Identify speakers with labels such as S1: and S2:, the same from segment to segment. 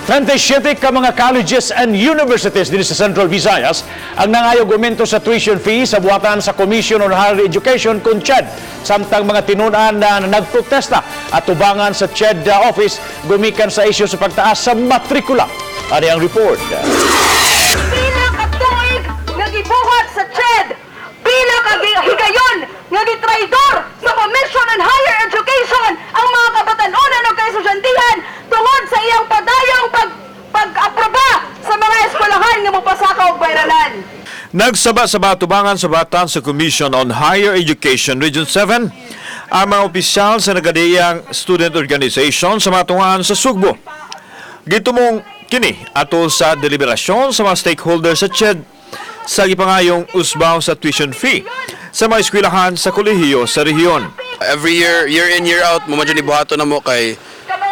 S1: 37 ka mga colleges and universities dinhi sa Central Visayas ang nangayog aumento sa tuition fee sa buhatan sa Commission on Higher Education kung CHED, samtang mga tinunan na nagprotesta at tubangan sa CHED office gumikan sa isyu sa pagtaas sa matrikula. Ano ang report?
S2: Pila ka tuig nga gibuhat sa CHED? Pila ka higayon nga gitraidor sa Commission on Higher Education ang mga kabatan-onan o kaestudyantihan tungod sa iyang padayong pag-aproba sa mga eskwelahan nga mopasaka og bayranan?
S3: Nagsaba sa batubangan sa batan sa Commission on Higher Education Region 7 ang mga opisyal sa nagadiyang student organization sa mga tunghaan sa Sugbo. Gitumong kini atol sa deliberasyon sa mga stakeholders sa CHED sa gipangayong usbaw sa tuition fee sa mga eskwelahan sa kolehiyo sa rehiyon.
S4: Every year, year in, year out, mo man jud ibuhaton namo kay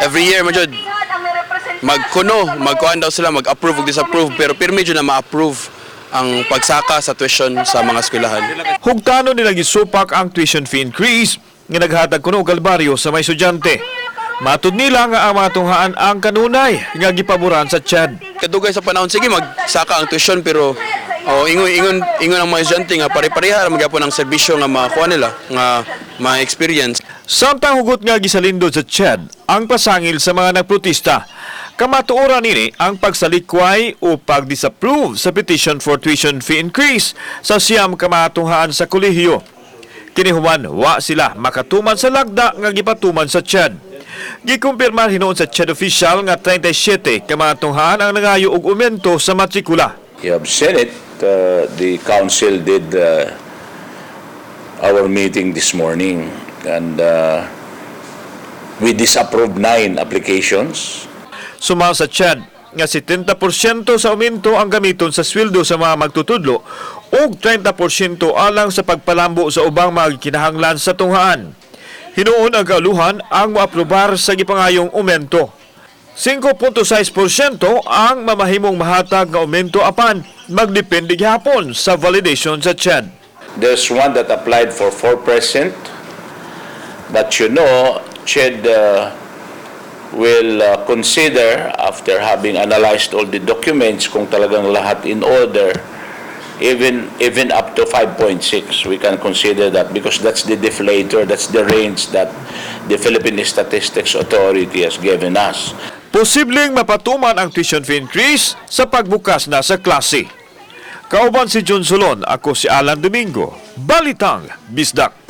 S4: every year man jud magkuno, magkuan daw sila, mag-approve ug disapprove, pero pirmi jud na ma-approve ang pagsaka sa tuition sa mga eskwelahan.
S3: Hugtano nila gisupak ang tuition fee increase nga naghatag kuno og kalbaryo sa may estudyante. Matud nila nga ang mga tunghaan ang kanunay nga gipaboran sa CHED.
S4: Kadugay sa panahon, sige, magsaka ang tuition, pero oh, ingon ingon ingon ang mga estudyante nga pare-pareha ra magyapon ang serbisyo nga makuha nila nga ma-experience.
S3: Samtang hugot nga gisalindod sa CHED ang pasangil sa mga nagprotesta. Kamatuoran nini ang pagsalikway o pag-disapprove sa petition for tuition fee increase sa 9 ka mga tunghaan sa kolehiyo. Kini human wa sila makatuman sa lagda nga gipatuman sa CHED. Gikumpirmar hinuon sa CHED official nga 37 ka mga tunghaan ang nangayo og aumento sa matrikula.
S5: You have seen it. The council did our meeting this morning and we disapproved nine applications.
S3: Sumala sa CHED nga 70% sa aumento ang gamiton sa sweldo sa mga magtutudlo ug 30% alang sa pagpalambo sa ubang mga kinahanglan sa tunghaan. Hinuon ang kauluhan ang moaprobar sa gipangayong aumento. 5.6% ang mamahimong mahatag nga aumento, apan magdepende gihapon sa validation sa CHED.
S5: There's one that applied for 4%, but CHED will consider, after having analyzed all the documents, kung talagang lahat in order, even up to 5.6, we can consider that because that's the deflator, that's the range that the Philippine Statistics Authority has given us.
S3: Posibleng mapatuman ang tuition fee increase sa pagbukas na sa klase. Kauban si John Solon, ako si Alan Domingo. Balitang Bisdak.